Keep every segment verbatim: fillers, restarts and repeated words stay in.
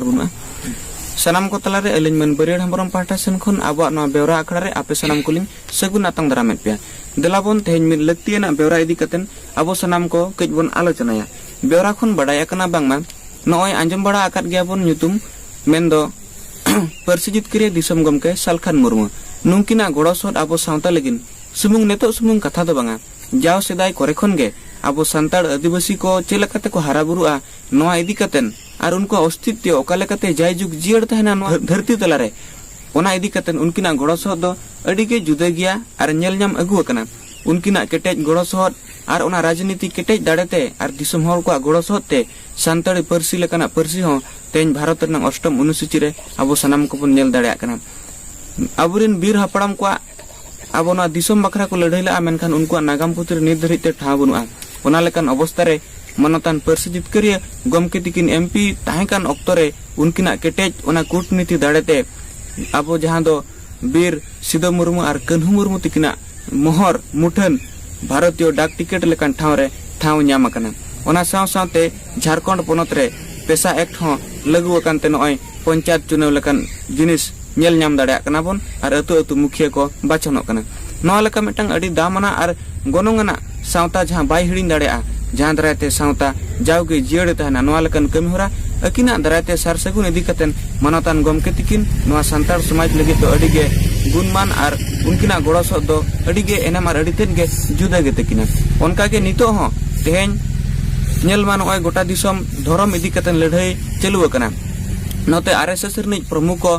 ᱵᱟᱹᱱᱩᱜᱼᱟ᱾ ᱥᱟᱱᱟᱢ ᱠᱚ ᱛᱟᱞᱟᱨᱮ ᱟᱹᱞᱤᱧ ᱢᱟᱹᱱ ᱵᱟᱹᱨᱭᱟᱹᱲ ᱦᱮᱢᱵᱨᱚᱢ ᱯᱟᱦᱴᱟ ᱥᱮᱱ ᱠᱷᱚᱱ ᱟᱵᱚᱣᱟᱜ ᱱᱚᱣᱟ ᱵᱮᱣᱨᱟ ᱟᱠᱷᱲᱟ ᱨᱮ ᱟᱯᱮ ᱥᱟᱱᱟᱢ ᱠᱚᱞᱤᱧ ᱥᱟᱹᱜᱩᱱ ᱟᱛᱟᱝ ᱫᱟᱨᱟᱢᱮᱫ ᱯᱮᱭᱟ᱾ ᱫᱮᱞᱟ ᱵᱚᱱ ᱛᱮᱦᱮᱧ ᱢᱤᱫ ᱞᱟᱹᱠᱛᱤᱭᱟᱱᱟᱜ ᱵᱮᱣᱨᱟ ᱤᱫᱤ ᱠᱟᱛᱮ ᱟᱵᱚ ᱥᱟᱱᱟᱢ ᱠᱚ ᱠᱟᱹᱡ ᱵᱚᱱ ᱟᱞᱳᱪᱚᱱᱟᱭᱟ᱾ ᱵᱮᱣᱨᱟ ᱠᱷᱚᱱ ᱵᱟᱰᱟᱭ ᱟᱠᱟᱱᱟ ᱵᱟᱝᱢᱟ ᱱᱚᱜᱼᱚᱭ ᱟᱸᱡᱚᱢ ᱵᱟᱲᱟ ᱟᱠᱟᱫ ᱜᱮᱭᱟᱵᱚᱱ ᱧᱩᱛᱩᱢ, ᱢᱮᱱᱫᱚ ᱯᱟᱹᱨᱥᱤ ᱡᱤᱛᱠᱟᱹᱨᱤᱭᱟᱹ ᱫᱤᱥᱚᱢ ᱜᱚᱢᱠᱮ ᱥᱟᱞᱠᱷᱟᱱ ᱢᱩᱨᱢᱩ᱾ ᱱᱩᱝᱠᱤᱱᱟᱜ ᱜᱚᱲᱚ ᱥᱚᱦᱚᱫ ᱟᱵᱚ ᱥᱟᱶᱛᱟ ᱞᱟᱹᱜᱤᱫ ᱥᱩᱢᱩᱝ ᱱᱤᱛᱚᱜ ᱥᱩᱢᱩᱝ ᱠᱟᱛᱷᱟ ᱫᱚ ᱵᱟᱝᱟ, ᱡᱟᱣ ᱥᱮᱫᱟᱭ ᱠᱚᱨᱮ ᱠᱷᱚᱱ ᱜᱮ ᱟᱵᱚ ᱥᱟᱱᱛᱟᱲ ᱟᱹᱫᱤᱵᱟᱹᱥᱤ ᱠᱚ ᱪᱮᱫ ᱞᱮᱠᱟᱛᱮ ᱠᱚ ᱦᱟᱨᱟ ᱵᱩᱨᱩᱜᱼᱟ, ᱱᱚᱣᱟ ᱤᱫᱤ ᱠᱟᱛᱮ ᱟᱨ ᱩᱱᱠᱩᱣᱟᱜ ᱚᱥᱛᱤᱛᱣᱚ ᱚᱠᱟ ᱞᱮᱠᱟᱛᱮ ᱡᱟᱭᱡᱩᱜᱽ ᱡᱤᱭᱟᱹᱲ ᱛᱟᱦᱮᱱᱟ ᱱᱚᱣᱟ ᱫᱷᱟᱹᱨᱛᱤ ᱛᱟᱞᱟᱨᱮ, ᱚᱱᱟ ᱤᱫᱤ ᱠᱟᱛᱮ ᱩᱱᱠᱤᱱᱟᱜ ᱜᱚᱲᱚ ᱥᱚᱦᱚᱫ ᱫᱚ ᱟᱹᱰᱤ ᱜᱮ ᱡᱩᱫᱟᱹ ᱜᱮᱭᱟ ᱟᱨ ᱧᱮᱞ ᱧᱟᱢ ᱟᱹᱜᱩ ᱟᱠᱟᱱᱟ᱾ ᱩᱱᱠᱤᱱᱟᱜ ᱠᱮᱴᱮᱡ ᱜᱚᱲᱚ ᱥᱚᱦᱚᱫ ᱟᱨ ᱚᱱᱟ ᱨᱟᱡᱽᱱᱤᱛᱤ ᱠᱮᱴᱮᱡ ᱫᱟᱲᱮᱛᱮ ᱟᱨ ᱫᱤᱥᱚᱢ ᱦᱚᱲ ᱠᱚᱣᱟᱜ ᱜᱚᱲᱚ ᱥᱚᱦᱚᱫ ᱛᱮ ᱥᱟᱱᱛᱟᱲᱤ ᱯᱟᱹᱨᱥᱤ ᱞᱮᱠᱟᱱᱟᱜ ᱯᱟᱹᱨᱥᱤ ᱦᱚᱸ ᱛᱮᱦᱮᱧ ᱵᱷᱟᱨᱚᱛ ᱨᱮᱱᱟᱜ ᱚᱥᱴᱚᱢ ᱚᱱᱩᱥᱩᱪᱤ ᱨᱮ ᱟᱵᱚ ᱥᱟᱱᱟᱢ ᱠᱚᱵᱚᱱ ᱧᱮᱞ ᱫᱟᱲᱮᱭᱟᱜ ᱠᱟᱱᱟ᱾ ᱟᱵᱚᱨᱮᱱ ᱵᱤᱨ ᱦᱟᱯᱲᱟᱢ ᱠᱚᱣᱟᱜ ᱟᱵᱚ ᱱᱚᱣᱟ ᱫᱤᱥᱚᱢ ᱵᱟᱠᱷᱨᱟ ᱠᱚ ᱞᱟᱹᱲᱦᱟᱹᱭ ᱞᱮᱫᱼᱟ, ᱢᱮᱱᱠᱷᱟᱱ ᱩᱱᱠᱩᱣᱟᱜ ᱱᱟᱜᱟᱢ ᱯᱩᱛᱷᱤ ᱨᱮ ᱱᱤᱛ ᱫᱷᱟᱹᱨᱤᱡ ᱛᱮ ᱴᱷᱟᱶ ᱵᱟᱹᱱᱩᱜᱼᱟ᱾ ᱚᱱᱟ ᱞᱮᱠᱟᱱ ᱚᱵᱚᱥᱛᱟ ᱨᱮ ᱢᱟᱱᱚᱛᱟᱱ ᱯᱟᱹᱨᱥᱤ ᱡᱤᱛᱠᱟᱹᱨᱤᱭᱟᱹ ᱜᱚᱢᱠᱮ ᱛᱤᱠᱤᱱ ᱮᱢᱯᱤ ᱛᱟᱦᱮᱸ ᱠᱟᱱ ᱚᱠᱛᱚ ᱨᱮ ᱩᱱᱠᱤᱱᱟᱜ ᱠᱮᱴᱮᱡ ᱚᱱᱟ ᱠᱩᱴᱱᱤᱛᱤ ᱫᱟᱲᱮᱛᱮ ᱟᱵᱚ ᱡᱟᱦᱟᱸ ᱫᱚ ᱵᱤᱨ ᱥᱤᱫᱚ ᱢᱩᱨᱢᱩ ᱟᱨ ᱠᱟᱹᱱᱦᱩ ᱢᱩᱨᱢᱩ ᱛᱤᱠᱤᱱᱟᱜ ᱢᱚᱦᱚᱨ ᱢᱩᱴᱷᱟᱹᱱ ᱵᱷᱟᱨᱚᱛᱤᱭᱚ ᱰᱟᱠ ᱴᱤᱠᱤᱴ ᱞᱮᱠᱟᱱ ᱴᱷᱟᱶ ᱨᱮ ᱴᱷᱟᱶ ᱧᱟᱢ ᱟᱠᱟᱱᱟ᱾ ᱚᱱᱟ ᱥᱟᱶ ᱥᱟᱶᱛᱮ ᱡᱷᱟᱲᱠᱷᱚᱸᱰ ᱯᱚᱱᱚᱛ ᱨᱮ ᱯᱮᱥᱟ ᱮᱠᱴ ᱦᱚᱸ ᱞᱟᱹᱜᱩ ᱟᱠᱟᱱ ᱛᱮ ᱱᱚᱜᱼᱚᱭ ᱯᱚᱧᱪᱟᱭᱮᱛ ᱪᱩᱱᱟᱹᱣ ᱞᱮᱠᱟᱱ ᱡᱤᱱᱤᱥ ᱧᱮᱞ ᱧᱟᱢ ᱫᱟᱲᱮᱭᱟᱜ ᱠᱟᱱᱟ ᱵᱚᱱ ᱟᱨ ᱟᱹᱛᱩ ᱟᱹᱛᱩ ᱢᱩᱠᱷᱤᱭᱟᱹ ᱠᱚ ᱵᱟᱪᱷᱚᱱᱚᱜ ᱠᱟᱱᱟ᱾ ᱱᱚᱣᱟ ᱞᱮᱠᱟ ᱢᱤᱫᱴᱟᱝ ᱟᱹᱰᱤ ᱫᱟᱢ ᱟᱱᱟᱜ ᱟᱨ ᱜᱚᱱᱚᱝ ᱟᱱᱟᱜ ᱥᱟᱶᱛᱟ ᱡᱟᱦᱟᱸ ᱵᱟᱭ ᱦᱤᱲᱤᱧ ᱫᱟᱲᱮᱭᱟᱜᱼᱟ, ᱡᱟᱦᱟᱸ ᱫᱟᱨᱟᱭ ᱛᱮ ᱥᱟᱶᱛᱟ ᱡᱟᱣᱜᱮ ᱡᱤᱭᱟᱹᱲ ᱛᱟᱦᱮᱱᱟ, ᱱᱚᱣᱟ ᱞᱮᱠᱟᱱ ᱠᱟᱹᱢᱤ ᱦᱚᱨᱟ ᱟᱹᱠᱤᱱᱟᱜ ᱫᱟᱨᱟᱭ ᱛᱮ ᱥᱟᱨ ᱥᱟᱹᱜᱩᱱ ᱤᱫᱤ ᱠᱟᱛᱮ ᱢᱟᱱᱚᱛᱟᱱ ᱜᱚᱢᱠᱮ ᱛᱤᱠᱤᱱ ᱱᱚᱣᱟ ᱥᱟᱱᱛᱟᱲ ᱥᱚᱢᱟᱡᱽ ᱞᱟᱹᱜᱤᱫ ᱫᱚ ᱟᱹᱰᱤ ᱜᱮ ᱜᱩᱱᱢᱟᱱ ᱟᱨ ᱩᱱᱠᱤᱱᱟᱜ ᱜᱚᱲᱚ ᱥᱚᱦᱚᱫ ᱫᱚ ᱟᱹᱰᱤ ᱜᱮ ᱮᱱᱮᱢ ᱟᱨ ᱟᱹᱰᱤ ᱛᱮᱫ ᱜᱮ ᱡᱩᱫᱟᱹ ᱜᱮ ᱛᱟᱹᱠᱤᱱᱟ᱾ ᱚᱱᱠᱟ ᱜᱮ ᱱᱤᱛᱚᱜ ᱦᱚᱸ ᱛᱮᱦᱮᱧ ᱧᱮᱞ ᱢᱟ ᱱᱚᱜᱼᱚᱭ ᱜᱚᱴᱟ ᱫᱤᱥᱚᱢ ᱫᱷᱚᱨᱚᱢ ᱤᱫᱤ ᱠᱟᱛᱮ ᱞᱟᱹᱲᱦᱟᱹᱭ ᱪᱟᱹᱞᱩ ᱟᱠᱟᱱᱟ᱾ ᱱᱚᱛᱮ ᱟᱨ ᱮᱥ ᱮᱥ ᱨᱤᱱᱤᱡ ᱯᱨᱚᱢᱩᱠᱷ ᱠᱚ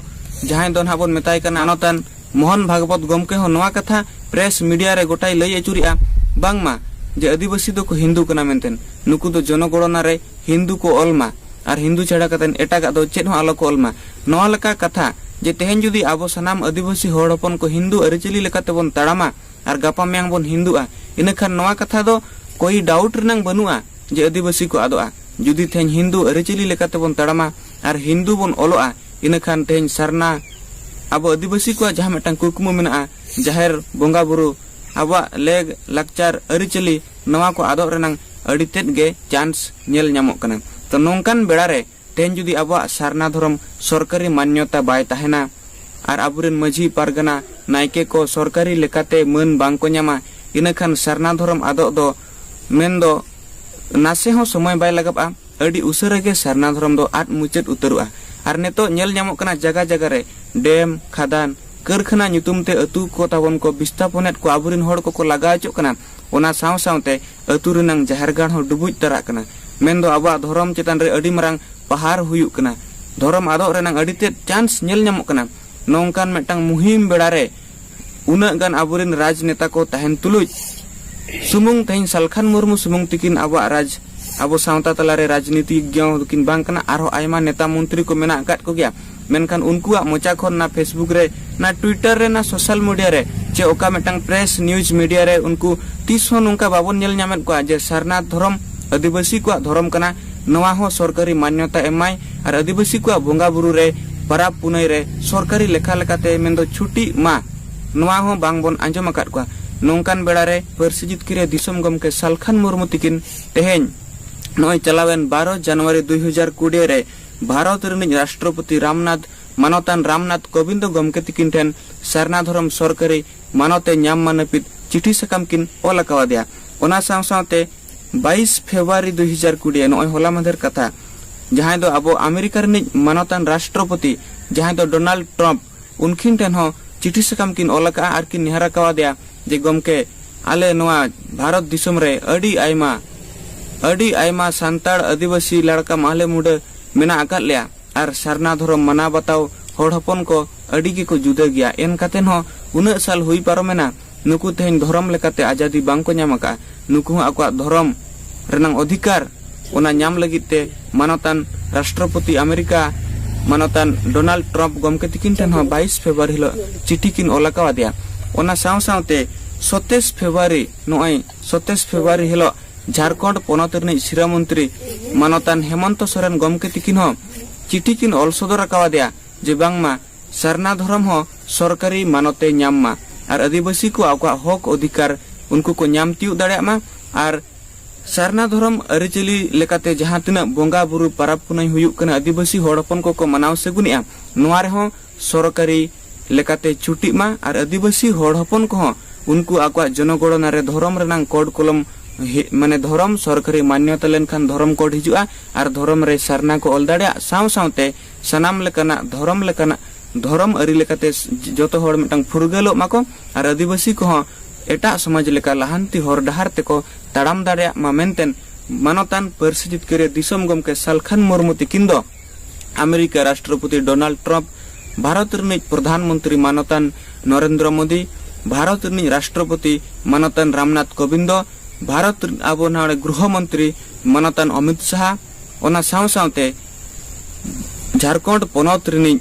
ᱡᱟᱦᱟᱸᱭ ᱫᱚ ᱱᱟᱦᱟᱜ ᱵᱚᱱ ᱢᱮᱛᱟᱭ ᱠᱟᱱᱟ ᱢᱟᱱᱚᱛᱟᱱ ᱢᱳᱦᱚᱱ ᱵᱷᱟᱜᱽᱵᱚᱛ ᱜᱚᱢᱠᱮ ᱦᱚᱸ ᱱᱚᱣᱟ ᱠᱟᱛᱷᱟ ᱯᱨᱮᱥ ᱢᱤᱰᱤᱭᱟ ᱨᱮ ᱜᱚᱴᱟᱭ ᱞᱟᱹᱭ ᱟᱹᱪᱩᱨᱮᱜᱼᱟ, ᱵᱟᱝᱢᱟ ᱡᱮ ᱟᱹᱫᱤᱵᱟᱹᱥᱤ ᱫᱚᱠᱚ ᱦᱤᱱᱫᱩ ᱠᱟᱱᱟ ᱢᱮᱱᱛᱮ, ᱱᱩᱠᱩ ᱫᱚ ᱡᱚᱱᱚᱜᱚᱬᱚᱱᱟ ᱨᱮ ᱦᱤᱱᱫᱩ ᱠᱚ ᱚᱞ ᱢᱟ ᱟᱨ ᱦᱤᱱᱫᱩ ᱪᱷᱟᱲᱟ ᱠᱟᱛᱮ ᱮᱴᱟᱜᱟᱜ ᱫᱚ ᱪᱮᱫ ᱦᱚᱸ ᱟᱞᱚ ᱠᱚ ᱚᱞ ᱢᱟ᱾ ᱱᱚᱣᱟ ᱞᱮᱠᱟ ᱠᱟᱛᱷᱟ ᱡᱮ ᱛᱮᱦᱮᱧ ᱡᱩᱫᱤ ᱟᱵᱚ ᱥᱟᱱᱟᱢ ᱟᱹᱫᱤᱵᱟᱹᱥᱤ ᱦᱚᱲ ᱦᱚᱯᱚᱱ ᱠᱚ ᱦᱤᱱᱫᱩ ᱟᱹᱨᱤᱪᱟᱹᱞᱤ ᱞᱮᱠᱟᱛᱮ ᱵᱚᱱ ᱛᱟᱲᱟᱢᱟ ᱟᱨ ᱜᱟᱯᱟ ᱢᱮᱭᱟᱝ ᱵᱚᱱ ᱦᱤᱱᱫᱩᱜᱼᱟ, ᱤᱱᱟᱹᱠᱷᱟᱱ ᱱᱚᱣᱟ ᱠᱟᱛᱷᱟ ᱫᱚ ᱠᱳᱭ ᱰᱟᱣᱩᱴ ᱨᱮᱱᱟᱝ ᱵᱟᱹᱱᱩᱜᱼᱟ ᱡᱮ ᱟᱹᱫᱤᱵᱟᱹᱥᱤ ᱠᱚ ᱟᱫᱚᱜᱼᱟ᱾ ᱡᱩᱫᱤ ᱛᱮᱦᱮᱧ ᱦᱤᱱᱫᱩ ᱟᱹᱨᱤᱪᱟᱹᱞᱤ ᱞᱮᱠᱟᱛᱮ ᱵᱚᱱ ᱛᱟᱲᱟᱢᱟ ᱟᱨ ᱦᱤᱱᱫᱩ ᱵᱚᱱ ᱚᱞᱚᱜᱼᱟ, ᱤᱱᱟᱹᱠᱷᱟᱱ ᱛᱮᱦᱮᱧ ᱥᱟᱨᱱᱟ ᱟᱵᱚ ᱟᱹᱫᱤᱵᱟᱹᱥᱤ ᱠᱚᱣᱟᱜ ᱡᱟᱦᱟᱸ ᱢᱤᱫᱴᱟᱝ ᱠᱩᱠᱢᱩ ᱢᱮᱱᱟᱜᱼᱟ, ᱡᱟᱦᱮᱨ ᱵᱚᱸᱜᱟ ᱵᱩᱨᱩ, ᱟᱵᱚᱣᱟᱜ ᱞᱮᱜ ᱞᱟᱠᱪᱟᱨ ᱟᱹᱨᱤᱪᱟᱹᱞᱤ, ᱱᱚᱣᱟ ᱠᱚ ᱟᱫᱚᱜ ᱨᱮᱱᱟᱝ ᱟᱹᱰᱤ ᱛᱮᱫ ᱜᱮ ᱪᱟᱱᱥ ᱧᱮᱞ ᱧᱟᱢᱚᱜ ᱠᱟᱱᱟ᱾ ᱛᱚ ᱱᱚᱝᱠᱟᱱ ᱵᱮᱲᱟ ᱨᱮ ᱛᱮᱦᱮᱧ ᱡᱩᱫᱤ ᱟᱵᱚᱣᱟᱜ ᱥᱟᱨᱱᱟ ᱫᱷᱚᱨᱚᱢ ᱥᱚᱨᱠᱟᱨᱤ ᱢᱟᱱᱱᱚᱛᱟ ᱵᱟᱭ ᱛᱟᱦᱮᱱᱟ ᱟᱨ ᱟᱵᱚᱨᱮᱱ ᱢᱟᱹᱡᱷᱤ ᱯᱟᱨᱜᱟᱱᱟ ᱱᱟᱭᱠᱮ ᱠᱚ ᱥᱚᱨᱠᱟᱨᱤ ᱞᱮᱠᱟᱛᱮ ᱢᱟᱹᱱ ᱵᱟᱝ ᱠᱚ ᱧᱟᱢᱟ, ᱤᱱᱟᱹᱠᱷᱟᱱ ᱥᱟᱨᱱᱟ ᱫᱷᱚᱨᱚᱢ ᱟᱫᱚᱜ ᱫᱚ ᱢᱮᱱᱫᱚ ᱱᱟᱥᱮ ᱦᱚᱸ ᱥᱚᱢᱚᱭ ᱵᱟᱭ ᱞᱟᱜᱟᱜᱼᱟ᱾ ᱟᱹᱰᱤ ᱩᱥᱟᱹᱨᱟ ᱜᱮ ᱥᱟᱨᱱᱟ ᱫᱷᱚᱨᱚᱢ ᱫᱚ ᱟᱫ ᱢᱩᱪᱟᱹᱫ ᱩᱛᱟᱹᱨᱚᱜᱼᱟ᱾ ᱟᱨ ᱱᱤᱛᱚᱜ ᱧᱮᱞ ᱧᱟᱢᱚᱜ ᱠᱟᱱᱟ ᱡᱟᱭᱜᱟ ᱡᱟᱭᱜᱟ ᱨᱮ ᱰᱮᱢ, ᱠᱷᱟᱫᱟᱱ, ᱠᱟᱹᱨᱠᱷᱟᱱᱟ ᱧᱩᱛᱩᱢ ᱛᱮ ᱟᱹᱛᱩ ᱠᱚ ᱛᱟᱵᱚᱱ ᱠᱚ ᱵᱤᱥᱛᱟᱯᱚᱱᱮᱫ ᱠᱚ ᱟᱵᱚᱨᱮᱱ ᱦᱚᱲ ᱠᱚᱠᱚ ᱞᱟᱜᱟ ᱦᱚᱪᱚᱜ ᱠᱟᱱᱟ᱾ ᱚᱱᱟ ᱥᱟᱶ ᱥᱟᱶᱛᱮ ᱟᱹᱛᱩ ᱨᱮᱱᱟᱝ ᱡᱟᱦᱮᱨ ᱜᱟᱲ ᱦᱚᱸ ᱰᱩᱵᱩᱡ ᱛᱟᱨᱟᱜ ᱠᱟᱱᱟ᱾ ᱢᱮᱱᱫᱚ ᱟᱵᱚᱣᱟᱜ ᱫᱷᱚᱨᱚᱢ ᱪᱮᱛᱟᱱ ᱨᱮ ᱟᱹᱰᱤ ᱢᱟᱨᱟᱝ ᱯᱟᱦᱟᱨ ᱦᱩᱭᱩᱜ ᱠᱟᱱᱟ᱾ ᱫᱷᱚᱨᱚᱢ ᱟᱫᱚᱜ ᱨᱮᱱᱟᱝ ᱟᱹᱰᱤ ᱛᱮᱫ ᱪᱟᱱᱥ ᱧᱮᱞ ᱧᱟᱢᱚᱜ ᱠᱟᱱᱟ᱾ ᱱᱚᱝᱠᱟᱱ ᱢᱤᱫᱴᱟᱝ ᱢᱩᱦᱤᱢ ᱵᱮᱲᱟ ᱨᱮ ᱩᱱᱟᱹᱜ ᱜᱟᱱ ᱟᱵᱚᱨᱮᱱ ᱨᱟᱡᱽᱱᱮᱛᱟ ᱠᱚ ᱛᱟᱦᱮᱱ ᱛᱩᱞᱩᱡ ᱥᱩᱢᱩᱝ ᱛᱮᱦᱮᱧ ᱥᱟᱞᱠᱷᱟᱱ ᱢᱩᱨᱢᱩ ᱥᱩᱢᱩᱝ ᱛᱤᱠᱤᱱ ᱟᱵᱚᱣᱟᱜ ᱨᱟᱡᱽ, ᱟᱵᱚ ᱥᱟᱶᱛᱟ ᱛᱟᱞᱟᱨᱮ ᱨᱟᱡᱽᱱᱤᱛᱤᱡᱧᱚ ᱫᱚᱠᱤᱱ ᱵᱟᱝ ᱠᱟᱱᱟ, ᱟᱨᱦᱚᱸ ᱟᱭᱢᱟ ᱱᱮᱛᱟ ᱢᱚᱱᱛᱨᱤ ᱠᱚ ᱢᱮᱱᱟᱜ ᱟᱠᱟᱫ ᱠᱚᱜᱮᱭᱟ᱾ ᱢᱮᱱᱠᱷᱟᱱ ᱩᱱᱠᱩᱣᱟᱜ ᱢᱚᱪᱟ ᱠᱷᱚᱱ ᱚᱱᱟ Facebook ᱨᱮ, ᱚᱱᱟ Twitter ᱨᱮ, ᱚᱱᱟ social media ᱨᱮ, ᱪᱮ ᱚᱠᱟ ᱢᱤᱫᱴᱟᱝ press news media ᱨᱮ ᱩᱱᱠᱩ ᱛᱤᱥ ᱦᱚᱸ ᱱᱚᱝᱠᱟ ᱵᱟᱵᱚᱱ ᱧᱮᱞ ᱧᱟᱢᱮᱫ ᱠᱚᱣᱟ ᱡᱮ ᱥᱟᱨᱱᱟ ᱫᱷᱚᱨᱚᱢ ᱟᱹᱫᱤᱵᱟᱹᱥᱤ ᱠᱚᱣᱟᱜ ᱫᱷᱚᱨᱚᱢ ᱠᱟᱱᱟ, ᱱᱚᱣᱟ ᱦᱚᱸ ᱥᱚᱨᱠᱟᱨᱤ ᱢᱟᱱᱱᱚᱛᱟ ᱮᱢᱟᱭ ᱟᱨ ᱟᱹᱫᱤᱵᱟᱹᱥᱤ ᱠᱚᱣᱟᱜ ᱵᱚᱸᱜᱟ ᱵᱩᱨᱩ ᱨᱮ, ᱯᱟᱨᱟᱵᱽ ᱯᱩᱱᱟᱹᱭ ᱨᱮ ᱥᱚᱨᱠᱟᱨᱤ ᱞᱮᱠᱷᱟ ᱞᱮᱠᱟᱛᱮ ᱢᱮᱱᱫᱚ ᱪᱷᱩᱴᱤᱜ ᱢᱟ, ᱱᱚᱣᱟ ᱦᱚᱸ ᱵᱟᱝ ᱵᱚᱱ ᱟᱸᱡᱚᱢ ᱟᱠᱟᱫ ᱠᱚᱣᱟ᱾ ᱱᱚᱝᱠᱟᱱ ᱵᱮᱲᱟ ᱨᱮ ᱯᱟᱹᱨᱥᱤ ᱡᱤᱛᱠᱤᱨᱤᱭᱟᱹ ᱫᱤᱥᱚᱢ ᱜᱚᱢᱠᱮ ᱥᱟᱞᱠᱷᱟᱱ ᱢᱩᱨᱢᱩ ᱛᱤᱠᱤᱱ ᱛᱮᱦᱮᱧ ᱱᱚᱜᱼᱚᱭ ᱪᱟᱞᱟᱣᱮᱱ ᱵᱟᱨᱚ ᱡᱟᱱᱩᱣᱟᱨᱤ ᱫᱩᱭ ᱦᱟᱡᱟᱨ ᱠᱩᱲᱤ ᱨᱮ ᱵᱷᱟᱨᱚᱛ ᱨᱤᱱᱤᱡ ᱨᱟᱥᱴᱨᱚᱯᱚᱛᱤ ᱨᱟᱢᱱᱟᱛᱷ, ᱢᱟᱱᱚᱛᱟᱱ ᱨᱟᱢᱱᱟᱛᱷ ᱠᱳᱵᱤᱱᱫᱚ ᱜᱚᱢᱠᱮ ᱛᱤᱠᱤᱱ ᱴᱷᱮᱱ ᱥᱟᱨᱱᱟ ᱫᱷᱚᱨᱚᱢ ᱥᱚᱨᱠᱟᱨᱤ ᱢᱟᱱᱚᱛ ᱮ ᱧᱟᱢ ᱢᱟ ᱱᱟᱹᱯᱤᱛ ᱪᱤᱴᱷᱤ ᱥᱟᱠᱟᱢ ᱠᱤᱱ ᱚᱞ ᱟᱠᱟᱣᱟᱫᱮᱭᱟ᱾ ᱚᱱᱟ ᱥᱟᱶ ᱥᱟᱶᱛᱮ ᱵᱟᱭᱤᱥ ᱯᱷᱮᱵᱽᱨᱩᱣᱟᱨᱤ ᱫᱩᱭ ᱦᱟᱡᱟᱨ ᱠᱩᱲᱤ, ᱱᱚᱜᱼᱚᱭ ᱦᱚᱞᱟ ᱢᱟᱫᱷᱮᱨ ᱠᱟᱛᱷᱟ, ᱡᱟᱦᱟᱸᱭ ᱫᱚ ᱟᱵᱚ ᱟᱢᱮᱨᱤᱠᱟ ᱨᱤᱱᱤᱡ ᱢᱟᱱᱚᱛᱟᱱ ᱨᱟᱥᱴᱨᱚᱯᱚᱛᱤ, ᱡᱟᱦᱟᱸᱭ ᱫᱚ ᱰᱳᱱᱟᱞᱰ ᱴᱨᱟᱢᱯ, ᱩᱱᱠᱤᱱ ᱴᱷᱮᱱ ᱦᱚᱸ ᱪᱤᱴᱷᱤ ᱥᱟᱠᱟᱢ ᱠᱤᱱ ᱚᱞ ᱟᱠᱟᱫᱼᱟ ᱟᱨ ᱠᱤᱱ ᱱᱮᱦᱚᱨ ᱟᱠᱟᱣᱟᱫᱮᱭᱟ ᱡᱮ, ᱜᱚᱢᱠᱮ, ᱟᱞᱮ ᱱᱚᱣᱟ ᱵᱷᱟᱨᱚᱛ ᱫᱤᱥᱚᱢ ᱨᱮ ᱟᱹᱰᱤ ᱟᱭᱢᱟ, ᱟᱹᱰᱤ ᱟᱭᱢᱟ ᱥᱟᱱᱛᱟᱲ, ᱟᱹᱫᱤᱵᱟᱹᱥᱤ, ᱞᱟᱲᱠᱟ, ᱢᱟᱦᱞᱮ, ᱢᱩᱰᱟᱹ ᱢᱮᱱᱟᱜ ᱟᱠᱟᱫ ᱞᱮᱭᱟ᱾ ᱟᱨ ᱥᱟᱨᱱᱟ ᱫᱷᱚᱨᱚᱢ ᱢᱟᱱᱟᱣ ᱵᱟᱛᱟᱣ ᱦᱚᱲ ᱦᱚᱯᱚᱱ ᱠᱚ ᱟᱹᱰᱤ ᱜᱮᱠᱚ ᱡᱩᱫᱟᱹ ᱜᱮᱭᱟ᱾ ᱮᱱ ᱠᱟᱛᱮ ᱦᱚᱸ ᱩᱱᱟᱹᱜ ᱥᱟᱞ ᱦᱩᱭ ᱯᱟᱨᱚᱢᱮᱱᱟ, ᱱᱩᱠᱩ ᱛᱮᱦᱮᱧ ᱫᱷᱚᱨᱚᱢ ᱞᱮᱠᱟᱛᱮ ᱟᱡᱟᱫᱤ ᱵᱟᱝ ᱠᱚ ᱧᱟᱢ ᱟᱠᱟᱫᱼᱟ᱾ ᱱᱩᱠᱩ ᱦᱚᱸ ᱟᱠᱚᱣᱟᱜ ᱫᱷᱚᱨᱚᱢ ᱨᱮᱱᱟᱝ ᱚᱫᱷᱤᱠᱟᱨ, ᱚᱱᱟ ᱧᱟᱢ ᱞᱟᱹᱜᱤᱫ ᱛᱮ ᱢᱟᱱᱚᱛᱟᱱ ᱨᱟᱥᱴᱨᱚᱯᱚᱛᱤ ᱟᱢᱮᱨᱤᱠᱟ ᱢᱟᱱᱚᱛᱟᱱ ᱰᱳᱱᱟᱞᱰ ᱴᱨᱟᱢᱯ ᱜᱚᱢᱠᱮ ᱛᱤᱠᱤᱱ ᱴᱷᱮᱱ ᱦᱚᱸ ᱵᱟᱭᱤᱥ ᱯᱷᱮᱵᱽᱨᱩᱣᱟᱨᱤ ᱦᱤᱞᱳᱜ ᱪᱤᱴᱷᱤ ᱠᱤᱱ ᱚᱞ ᱟᱠᱟᱣᱟᱫᱮᱭᱟ᱾ ᱚᱱᱟ ᱥᱟᱶ ᱥᱟᱶᱛᱮ ᱥᱚᱛᱟᱭᱤᱥ ᱯᱷᱮᱵᱽᱨᱩᱣᱟᱨᱤ, ᱱᱚᱜᱼᱚᱭ ᱥᱚᱛᱟᱭᱤᱥ ᱯᱷᱮᱵᱽᱨᱩᱣᱟᱨᱤ ᱦᱤᱞᱳᱜ ᱡᱷᱟᱲᱠᱷᱚᱸᱰ ᱯᱚᱱᱚᱛ ᱨᱤᱱᱤᱡ ᱥᱤᱨᱟᱹ ᱢᱚᱱᱛᱨᱤ ᱢᱟᱱᱚᱛᱟᱱ ᱦᱮᱢᱚᱱᱛᱚ ᱥᱚᱨᱮᱱ ᱜᱚᱢᱠᱮ ᱛᱤᱠᱤᱱ ᱦᱚᱸ ᱪᱤᱴᱷᱤ ᱠᱤᱱ ᱚᱞ ᱥᱚᱫᱚᱨ ᱟᱠᱟᱣᱟᱫᱮᱭᱟ ᱡᱮ ᱵᱟᱝᱢᱟ ᱥᱟᱨᱱᱟ ᱫᱷᱚᱨᱚᱢ ᱦᱚᱸ ᱥᱚᱨᱠᱟᱨᱤ ᱢᱟᱱᱚᱛ ᱮ ᱧᱟᱢ ᱢᱟ ᱟᱨ ᱟᱹᱫᱤᱵᱟᱹᱥᱤ ᱠᱚ ᱟᱠᱚᱣᱟᱜ ᱦᱚᱠ ᱚᱫᱷᱤᱠᱟᱨ ᱩᱱᱠᱩ ᱠᱚ ᱧᱟᱢ ᱛᱤᱭᱳᱜ ᱫᱟᱲᱮᱭᱟᱜ ᱢᱟ᱾ ᱟᱨ ᱥᱟᱨᱱᱟ ᱫᱷᱚᱨᱚᱢ ᱟᱹᱨᱤᱪᱟᱹᱞᱤ ᱞᱮᱠᱟᱛᱮ ᱡᱟᱦᱟᱸ ᱛᱤᱱᱟᱹᱜ ᱵᱚᱸᱜᱟ ᱵᱩᱨᱩ ᱯᱟᱨᱟᱵᱽ ᱯᱩᱱᱟᱹᱭ ᱦᱩᱭᱩᱜ ᱠᱟᱱᱟ, ᱟᱹᱫᱤᱵᱟᱹᱥᱤ ᱦᱚᱲ ᱦᱚᱯᱚᱱ ᱠᱚᱠᱚ ᱢᱟᱱᱟᱣ ᱥᱟᱹᱜᱩᱱᱮᱜᱼᱟ, ᱱᱚᱣᱟ ᱨᱮᱦᱚᱸ ᱥᱚᱨᱠᱟᱨᱤ ᱞᱮᱠᱟᱛᱮ ᱪᱷᱩᱴᱤᱜ ᱢᱟ ᱟᱨ ᱟᱹᱫᱤᱵᱟᱹᱥᱤ ᱦᱚᱲ ᱦᱚᱯᱚᱱ ᱠᱚᱦᱚᱸ ᱩᱱᱠᱩ ᱟᱠᱚᱣᱟᱜ ᱡᱚᱱᱚᱜᱚᱬᱚᱱᱟ ᱨᱮ ᱫᱷᱚᱨᱚᱢ ᱨᱮᱱᱟᱝ ᱠᱳᱰ ᱠᱚᱞᱚᱢ ᱦᱮ-, ᱢᱟᱱᱮ ᱫᱷᱚᱨᱚᱢ ᱥᱚᱨᱠᱟᱨᱤ ᱢᱟᱱᱭᱚᱛᱟ ᱞᱮᱱᱠᱷᱟᱱ ᱫᱷᱚᱨᱚᱢ ᱠᱳᱰ ᱦᱤᱡᱩᱜᱼᱟ ᱟᱨ ᱫᱷᱚᱨᱚᱢ ᱨᱮ ᱥᱟᱨᱱᱟ ᱠᱚ ᱚᱞ ᱫᱟᱲᱮᱭᱟᱜ ᱥᱟᱶ ᱥᱟᱶᱛᱮ ᱥᱟᱱᱟᱢ ᱞᱮᱠᱟᱱᱟᱜ ᱫᱷᱚᱨᱚᱢ ᱞᱮᱠᱟᱱᱟᱜ ᱫᱷᱚᱨᱚᱢ ᱟᱹᱨᱤ ᱞᱮᱠᱟᱛᱮ ᱡᱚᱛᱚ ᱦᱚᱲ ᱢᱤᱫᱴᱟᱝ ᱯᱷᱩᱨᱜᱟᱹᱞᱚᱜ ᱢᱟᱠᱚ ᱟᱨ ᱟᱹᱫᱤᱵᱟᱹᱥᱤ ᱠᱚᱦᱚᱸ ᱮᱴᱟᱜ ᱥᱚᱢᱟᱡᱽ ᱞᱮᱠᱟ ᱞᱟᱦᱟᱱᱛᱤ ᱦᱚᱨ ᱰᱟᱦᱟᱨ ᱛᱮᱠᱚ ᱛᱟᱲᱟᱢ ᱫᱟᱲᱮᱭᱟᱜ ᱢᱟ ᱢᱮᱱᱛᱮ ᱢᱟᱱᱚᱛᱟᱱ ᱯᱟᱹᱨᱥᱤ ᱡᱤᱛᱠᱟᱹᱨᱤᱭᱟᱹ ᱫᱤᱥᱚᱢ ᱜᱚᱢᱠᱮ ᱥᱟᱞᱠᱷᱟᱱ ᱢᱩᱨᱢᱩ ᱛᱤᱠᱤᱱ ᱫᱚ ᱟᱢᱮᱨᱤᱠᱟ ᱨᱟᱥᱴᱨᱚᱯᱚᱛᱤ ᱰᱳᱱᱟᱞᱰ ᱴᱨᱟᱢᱯ, ᱵᱷᱟᱨᱚᱛ ᱨᱤᱱᱤᱡ ᱯᱨᱚᱫᱷᱟᱱ ᱢᱚᱱᱛᱨᱤ ᱢᱟᱱᱚᱛᱟᱱ ᱱᱚᱨᱮᱱᱫᱨᱚ ᱢᱳᱫᱤ, ᱵᱷᱟᱨᱚᱛ ᱨᱤᱱᱤᱡ ᱨᱟᱥᱴᱨᱚᱯᱚᱛᱤ ᱢᱟᱱᱚᱛᱟᱱ ᱨᱟᱢᱱᱟᱛᱷ ᱠᱳᱵᱤᱱᱫᱚ, ᱵᱷᱟᱨᱚᱛ ᱨᱤᱱ ᱟᱵᱚ ᱱᱚᱰᱮ ᱜᱨᱩᱦᱚ ᱢᱚᱱᱛᱨᱤ ᱢᱟᱱᱚᱛᱟᱱ ᱚᱢᱤᱛ ᱥᱟᱦᱟ, ᱚᱱᱟ ᱥᱟᱶ ᱥᱟᱶᱛᱮ ᱡᱷᱟᱲᱠᱷᱚᱸᱰ ᱯᱚᱱᱚᱛ ᱨᱤᱱᱤᱡ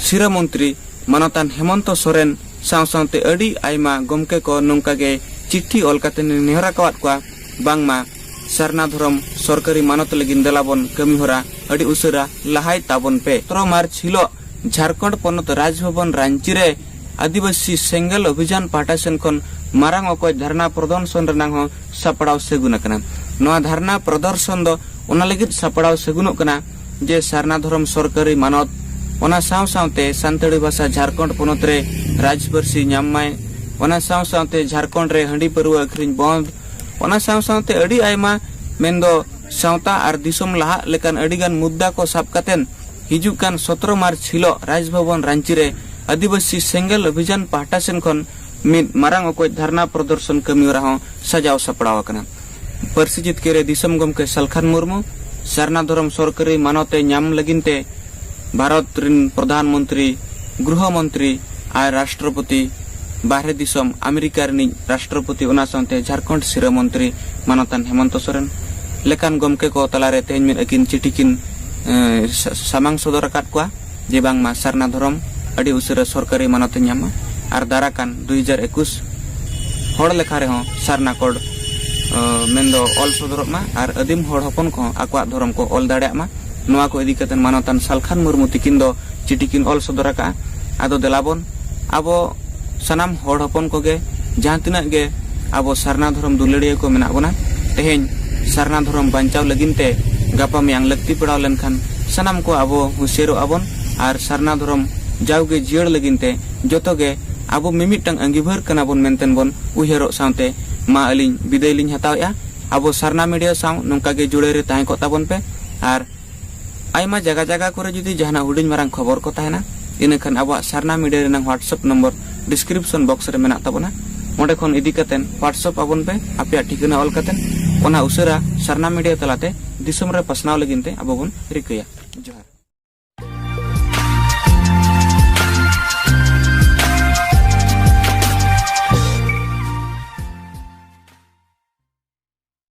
ᱥᱤᱨᱟᱹ ᱢᱚᱱᱛᱨᱤ ᱢᱟᱱᱚᱛᱟᱱ ᱦᱮᱢᱚᱱᱛᱚ ᱥᱚᱨᱮᱱ ᱥᱟᱶ ᱥᱟᱶᱛᱮ ᱟᱹᱰᱤ ᱟᱭᱢᱟ ᱜᱚᱢᱠᱮ ᱠᱚ ᱱᱚᱝᱠᱟ ᱜᱮ ᱪᱤᱴᱷᱤ ᱚᱞ ᱠᱟᱛᱮ ᱱᱮᱦᱚᱨ ᱟᱠᱟᱣᱟᱫ ᱠᱚᱣᱟ, ᱵᱟᱝᱢᱟ ᱥᱟᱨᱱᱟ ᱫᱷᱚᱨᱚᱢ ᱥᱚᱨᱠᱟᱨᱤ ᱢᱟᱱᱚᱛ ᱞᱟᱹᱜᱤᱫ ᱫᱮᱞᱟᱵᱚᱱ ᱠᱟᱹᱢᱤ ᱦᱚᱨᱟ ᱟᱹᱰᱤ ᱩᱥᱟᱹᱨᱟ ᱞᱟᱦᱟᱭ ᱛᱟᱵᱚᱱ ᱯᱮ᱾ ᱥᱚᱛᱨᱚ ᱢᱟᱨᱪ ᱦᱤᱞᱳᱜ ᱡᱷᱟᱲᱠᱷᱚᱸᱰ ᱯᱚᱱᱚᱛ ᱨᱟᱡᱽᱵᱷᱚᱵᱚᱱ ᱨᱟᱸᱪᱤ ᱨᱮ ᱟᱹᱫᱤᱵᱟᱹᱥᱤ ᱥᱮᱸᱜᱮᱞ ᱚᱵᱷᱤᱡᱟᱱ ᱯᱟᱦᱴᱟ ᱥᱮᱱ ᱠᱷᱚᱱ ᱢᱟᱨᱟᱝ ᱚᱠᱚᱡ ᱫᱷᱟᱨᱱᱟ ᱯᱨᱚᱫᱚᱨᱥᱚᱱ ᱨᱮᱱᱟᱜ ᱦᱚᱸ ᱥᱟᱯᱲᱟᱣ ᱥᱟᱹᱜᱩᱱ ᱟᱠᱟᱱᱟ᱾ ᱱᱚᱣᱟ ᱫᱷᱟᱨᱱᱟ ᱯᱨᱚᱫᱚᱨᱥᱚᱱ ᱫᱚ ᱚᱱᱟ ᱞᱟᱹᱜᱤᱫ ᱥᱟᱯᱲᱟᱣ ᱥᱟᱹᱜᱩᱱᱚᱜ ᱠᱟᱱᱟ ᱡᱮ ᱥᱟᱨᱱᱟ ᱫᱷᱚᱨᱚᱢ ᱥᱚᱨᱠᱟᱨᱤ ᱢᱟᱱᱚᱛ, ᱚᱱᱟ ᱥᱟᱶ ᱥᱟᱶᱛᱮ ᱥᱟᱱᱛᱟᱲᱤ ᱵᱷᱟᱥᱟ ᱡᱷᱟᱲᱠᱷᱚᱸᱰ ᱯᱚᱱᱚᱛ ᱨᱮ ᱨᱟᱡᱽ ᱯᱟᱹᱨᱥᱤ ᱧᱟᱢ ᱢᱟᱭ, ᱚᱱᱟ ᱥᱟᱶ ᱥᱟᱶᱛᱮ ᱡᱷᱟᱲᱠᱷᱚᱸᱰ ᱨᱮ ᱦᱟᱺᱰᱤ ᱯᱟᱹᱨᱣᱟᱹ ᱟᱹᱠᱷᱨᱤᱧ ᱵᱚᱱᱫ, ᱚᱱᱟ ᱥᱟᱶ ᱥᱟᱶᱛᱮ ᱟᱹᱰᱤ ᱟᱭᱢᱟ ᱢᱮᱱᱫᱚ ᱥᱟᱶᱛᱟ ᱟᱨ ᱫᱤᱥᱚᱢ ᱞᱟᱦᱟᱜ ᱞᱮᱠᱟᱱ ᱟᱹᱰᱤᱜᱟᱱ ᱢᱩᱫᱽᱫᱟ ᱠᱚ ᱥᱟᱵ ᱠᱟᱛᱮᱱ ᱦᱤᱡᱩᱜ ᱠᱟᱱ ᱥᱚᱛᱨᱚ ᱢᱟᱨᱪ ᱦᱤᱞᱳᱜ ᱨᱟᱡᱽᱵᱷᱚᱵᱚᱱ ᱨᱟᱸᱪᱤ ᱨᱮ ᱟᱹᱫᱤᱵᱟᱹᱥᱤ ᱥᱮᱸᱜᱮᱞ ᱚᱵᱷᱤᱡᱟᱱ ᱯᱟᱦᱴᱟ ᱥᱮᱱ ᱠᱷᱚᱱ ᱢᱤᱫ ᱢᱟᱨᱟᱝ ᱚᱠᱚᱡ ᱫᱷᱟᱨᱱᱟ ᱯᱨᱚᱫᱚᱨᱥᱚᱱ ᱠᱟᱹᱢᱤ ᱦᱚᱨᱟ ᱦᱚᱸ ᱥᱟᱡᱟᱣ ᱥᱟᱯᱲᱟᱣ ᱟᱠᱟᱱᱟ᱾ ᱯᱟᱹᱨᱥᱤ ᱡᱤᱛᱠᱟᱹᱨᱤᱭᱟᱹ ᱫᱤᱥᱚᱢ ᱜᱚᱢᱠᱮ ᱥᱟᱞᱠᱷᱟᱱ ᱢᱩᱨᱢᱩ, ᱥᱟᱨᱱᱟ ᱫᱷᱚᱨᱚᱢ ᱥᱚᱨᱠᱟᱨᱤ ᱢᱟᱱᱚᱛ ᱮ ᱧᱟᱢ ᱞᱟᱹᱜᱤᱫ ᱛᱮ ᱵᱷᱟᱨᱚᱛ ᱨᱤᱱ ᱯᱨᱚᱫᱷᱟᱱ ᱢᱚᱱᱛᱨᱤ, ᱜᱨᱩᱦᱚ ᱢᱚᱱᱛᱨᱤ ᱟᱨ ᱨᱟᱥᱴᱨᱚᱯᱚᱛᱤ, ᱵᱟᱦᱨᱮ ᱫᱤᱥᱚᱢ ᱟᱢᱮᱨᱤᱠᱟ ᱨᱤᱱᱤᱡ ᱨᱟᱥᱴᱨᱚᱯᱚᱛᱤ, ᱚᱱᱟ ᱥᱟᱶᱛᱮ ᱡᱷᱟᱲᱠᱷᱚᱸᱰ ᱥᱤᱨᱟᱹ ᱢᱚᱱᱛᱨᱤ ᱢᱟᱱᱚᱛᱟᱱ ᱦᱮᱢᱚᱱᱛᱚ ᱥᱚᱨᱮᱱ ᱞᱮᱠᱟᱱ ᱜᱚᱢᱠᱮ ᱠᱚ ᱛᱟᱞᱟᱨᱮ ᱛᱮᱦᱮᱧ ᱢᱤᱫ ᱟᱹᱠᱤᱱ ᱪᱤᱴᱷᱤ ᱠᱤᱱ, ᱮ, ᱥᱟ-, ᱥᱟᱢᱟᱝ ᱥᱚᱫᱚᱨ ᱟᱠᱟᱫ ᱠᱚᱣᱟ ᱡᱮ ᱵᱟᱝᱢᱟ ᱥᱟᱨᱱᱟ ᱫᱷᱚᱨᱚᱢ ᱟᱹᱰᱤ ᱩᱥᱟᱹᱨᱟ ᱥᱚᱨᱠᱟᱨᱤ ᱢᱟᱱᱚᱛ ᱮ ᱧᱟᱢ ᱢᱟ ᱟᱨ ᱫᱟᱨᱟ ᱠᱟᱱ ᱫᱩᱭ ᱦᱟᱡᱟᱨ ᱮᱠᱩᱥ ᱦᱚᱲ ᱞᱮᱠᱷᱟ ᱨᱮᱦᱚᱸ ᱥᱟᱨᱱᱟ ᱠᱳᱰ, ᱮ, ᱢᱮᱱᱫᱚ ᱚᱞ ᱥᱚᱫᱚᱨᱚᱜ ᱢᱟ ᱟᱨ ᱟᱹᱫᱤᱢ ᱦᱚᱲ ᱦᱚᱯᱚᱱ ᱠᱚᱦᱚᱸ ᱟᱠᱚᱣᱟᱜ ᱫᱷᱚᱨᱚᱢ ᱠᱚ ᱚᱞ ᱫᱟᱲᱮᱭᱟᱜ ᱢᱟ᱾ ᱱᱚᱣᱟ ᱠᱚ ᱤᱫᱤ ᱠᱟᱛᱮ ᱢᱟᱱᱚᱛᱟᱱ ᱥᱟᱞᱠᱷᱟᱱ ᱢᱩᱨᱢᱩ ᱛᱤᱠᱤᱱ ᱫᱚ ᱪᱤᱴᱷᱤ ᱠᱤᱱ ᱚᱞ ᱥᱚᱫᱚᱨ ᱟᱠᱟᱫᱼᱟ᱾ ᱟᱫᱚ ᱫᱮᱞᱟᱵᱚᱱ ᱟᱵᱚ ᱥᱟᱱᱟᱢ ᱦᱚᱲ ᱦᱚᱯᱚᱱ ᱠᱚᱜᱮ ᱡᱟᱦᱟᱸ ᱛᱤᱱᱟᱹᱜ ᱜᱮ ᱟᱵᱚ ᱥᱟᱨᱱᱟ ᱫᱷᱚᱨᱚᱢ ᱫᱩᱞᱟᱹᱲᱤᱭᱟᱹ ᱠᱚ ᱢᱮᱱᱟᱜ ᱵᱚᱱᱟ᱾ ᱛᱮᱦᱮᱧ ᱥᱟᱨᱱᱟ ᱫᱷᱚᱨᱚᱢ ᱵᱟᱧᱪᱟᱣ ᱞᱟᱹᱜᱤᱫ ᱛᱮ ᱜᱟᱯᱟ ᱢᱮᱭᱟᱝ ᱞᱟᱹᱠᱛᱤ ᱯᱟᱲᱟᱣ ᱞᱮᱱᱠᱷᱟᱱ ᱥᱟᱱᱟᱢ ᱠᱚ ᱟᱵᱚ ᱦᱩᱸᱥᱤᱭᱟᱹᱨᱚᱜ ᱟᱵᱚᱱ ᱟᱨ ᱥᱟᱨᱱᱟ ᱫᱷᱚᱨᱚᱢ ᱡᱟᱣᱜᱮ ᱡᱤᱭᱟᱹᱲ ᱞᱟᱹᱜᱤᱫ ᱛᱮ ᱡᱚᱛᱚ ᱜᱮ ᱟᱵᱚ ᱢᱤᱢᱤᱫᱴᱟᱝ ᱟᱸᱜᱤᱵᱷᱟᱹᱨ ᱠᱟᱱᱟ ᱵᱚᱱ ᱢᱮᱱᱛᱮ ᱵᱚᱱ ᱩᱭᱦᱟᱹᱨᱚᱜ ᱥᱟᱶᱛᱮ ᱢᱟ ᱟᱹᱞᱤᱧ ᱵᱤᱫᱟᱹᱭ ᱞᱤᱧ ᱦᱟᱛᱟᱣᱮᱫᱼᱟ᱾ ᱟᱵᱚ ᱥᱟᱨᱱᱟ ᱢᱤᱰᱤᱭᱟ ᱥᱟᱶ ᱱᱚᱝᱠᱟ ᱜᱮ ᱡᱩᱲᱟᱹᱣ ᱨᱮ ᱛᱟᱦᱮᱸ ᱠᱚᱜ ᱛᱟᱵᱚᱱ ᱯᱮ᱾ ᱟᱨ ᱟᱭᱢᱟ ᱡᱟᱭᱜᱟ ᱡᱟᱭᱜᱟ ᱠᱚᱨᱮ ᱡᱩᱫᱤ ᱡᱟᱦᱟᱱᱟᱜ ᱦᱩᱰᱤᱧ ᱢᱟᱨᱟᱝ ᱠᱷᱚᱵᱚᱨ ᱠᱚ ᱛᱟᱦᱮᱱᱟ, ᱤᱱᱟᱹᱠᱷᱟᱱ ᱟᱵᱚᱣᱟᱜ ᱥᱟᱨᱱᱟ ᱢᱤᱰᱤᱭᱟ ᱨᱮᱱᱟᱜ WhatsApp ᱱᱚᱢᱵᱚᱨ description box ᱨᱮ ᱢᱮᱱᱟᱜ ᱛᱟᱵᱚᱱᱟ᱾ ᱚᱸᱰᱮ ᱠᱷᱚᱱ ᱤᱫᱤ ᱠᱟᱛᱮ WhatsApp ᱟᱵᱚᱱ ᱯᱮ ᱟᱯᱮᱭᱟᱜ ᱴᱷᱤᱠᱟᱹᱱᱟ ᱚᱞ ᱠᱟᱛᱮ᱾ ᱚᱱᱟ ᱩᱥᱟᱹᱨᱟ ᱥᱟᱨᱱᱟ ᱢᱤᱰᱤᱭᱟ ᱛᱟᱞᱟᱛᱮ ᱫᱤᱥᱚᱢ ᱨᱮ ᱯᱟᱥᱱᱟᱣ ᱞᱟᱹᱜᱤᱫ ᱛᱮ ᱟᱵᱚ ᱵᱚᱱ ᱨᱤᱠᱟᱹᱭᱟ᱾ ᱡᱚᱦᱟᱨ᱾